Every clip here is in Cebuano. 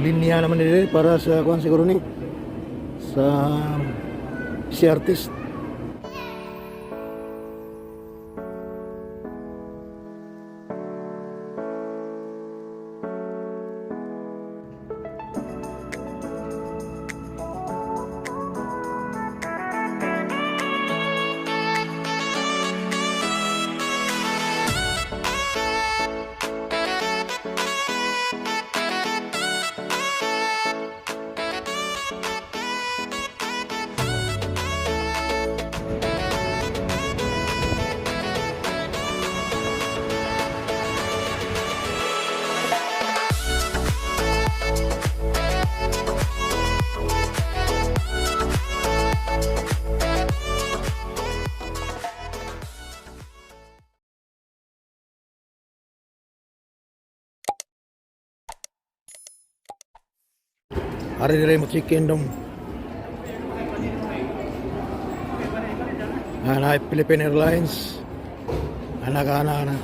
Linya naman nila para sa kuan siguro ni sa si artist. Ari dire mo chicken dong. Ana Philippine Airlines. Ana ka ana ana.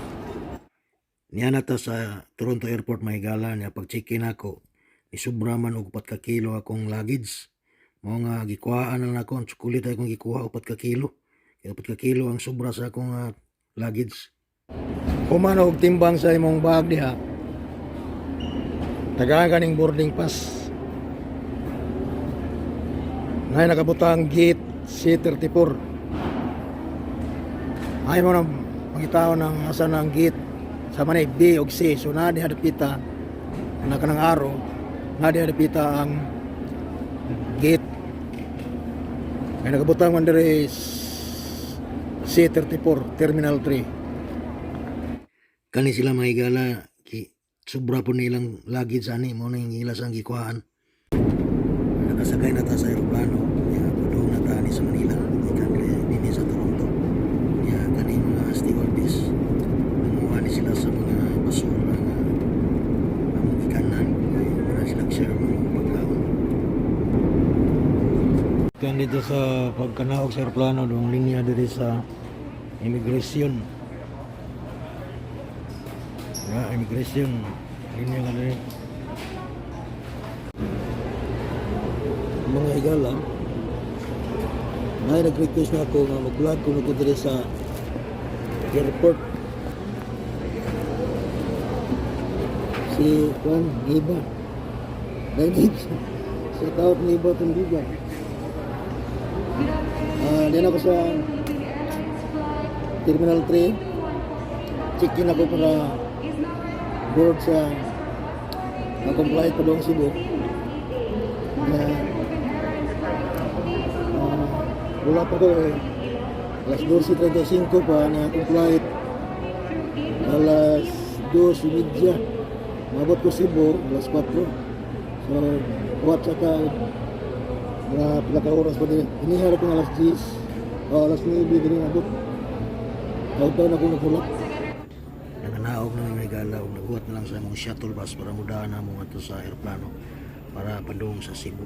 Niya na ta sa Toronto Airport, mahigala, niya pag check-in ako. Isubra man og 4 ka kilo akong luggage. Mao nga gikuhaan na lang ako ang tsokolate, akong gikuha 4 ka kilo. Kaya 4 ka kilo ang sobra sa akong luggage. Human og timbang sa imong bag diha. Tagaan kaning boarding pass. Ngay nakabutang gate C34. Ay mo nang pangitaon ng asa ng gate sa manay B og C. So na diha dapita na kanang aro na diha dapita ang gate. Kay nakabutang man diri C34 Terminal 3. Kani sila mahigala ki sobra po nilang luggage ani mo na yung ila sang gikuhaan. Nakasakay na ta sa eroplano ya, padung na ta ani sa Manila gikan dinhi sa Toronto. Ya kani mga stewardess nanguha ni sila sa mga basura nga among gikanan kay wala sila share mga pagkaon. Kan dito sa pagkanaog sa eroplano dong linya diri sa immigration. Ya, immigration linya ka diri. Mga higala, nay nag-request na ako nga mag-vlog ko ko diri sa airport. Si Juan Niba. Nay shout out Niba Tundiga. Ah, diyan ako sa Terminal 3. Check-in ako para board sa akong flight padung Cebu. Na wala pa ko eh. Alas 12:35 pa na akong flight. Alas 2:30. Mabot ko Cebu, alas 4. So, watch ka mga pila ka oras pa din. Iniharap ko alas 10 o alas 9 din abot. Taon-taon ako naghulat. Nanganaog na may gala og naghuwat na lang sa among shuttle bus para mudahan na mo ato sa eroplano para padung sa Cebu.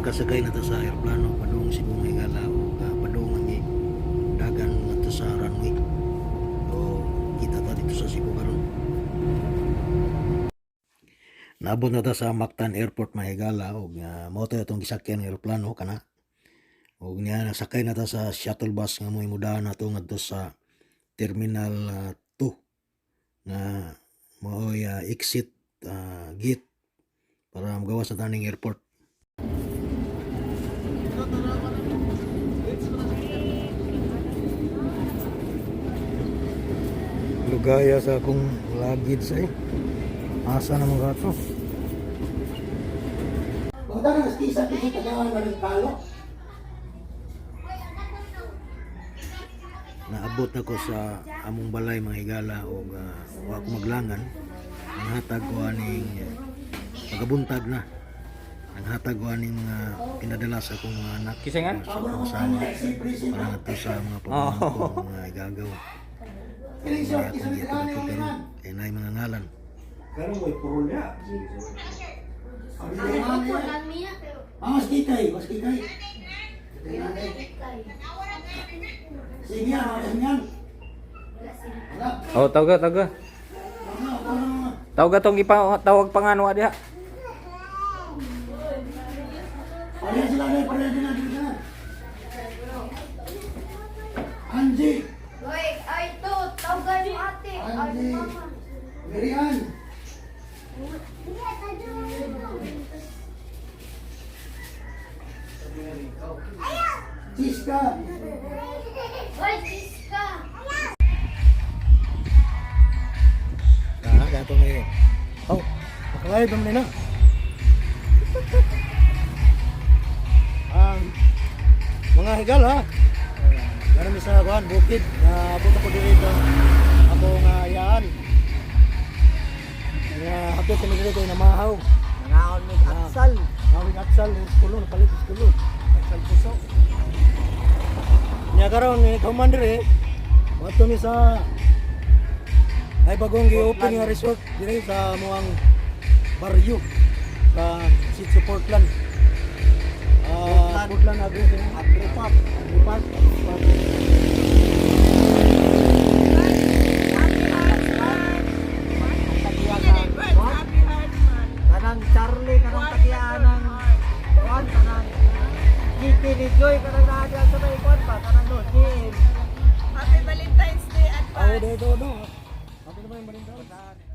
Nakasakay na ta sa aeroplano padung Cebu, mga higala, ug padung ang dagan ngadto sa runway. So kita ta dito sa Cebu karon. Naabot na ta sa Mactan Airport, mahigala, ug mao to atong gisakyan ng eroplano kana. Ug niya nasakay na ta sa shuttle bus nga mo'y mudahan nato ngadto sa Terminal 2 nga mao'y exit gate para magawas na taning airport. Lugaya sa akong luggage eh. Asa naman ka to? Basta na kisa kisa tagaan na rin talo. Naabot ako sa among balay, mga higala, og wa ko maglangan. Ang hatag ko aning pagabuntag na. Ang hatag ko aning mga pinadala sa akong mga anak. Kisingan? Sa akong asawa. Para nga to sa mga pamangkin ko, mga igagaw. Mga akong gihatag ko karon. Kay naay mga ngalan. Ah, mas kikay, mas kikay. Sige, ah, yan. Wala. Oh, tawag tawag. Wala, wala. Tawag tong ipa tawag pangano diha. Pareha sila na, pareha sila, dito sila. Angie, Hoy, ay to, tawagan mo ate. Ay, Angie, mama. Marian, Siska, Hoy, Siska. Ah, kaya ito may... Oh, makalive naman nila. Ang mga higala, meron sa kuan bukid na abot ako dito ako nga yaan. Nga hapit kami dito kay namahaw. Nangaon mig atsal. Awing atsal ng kulo, napalit sa kulo. Atsal puso. Nya karon ni commander eh. Wato mi sa ay bagong gi-open nga resort dire sa muang baryo sa Sitio Portland. Ah, Portland Agri Agri Park. Agri Park. Park. Kanang Charlie, kanang tagianan. Kuan, kanang Kiki ni Joy, kanang naa sa may kuan pa, kanang no, GM. Happy Valentine's Day Ah, advance. dito no. Happy naman yung Valentine's.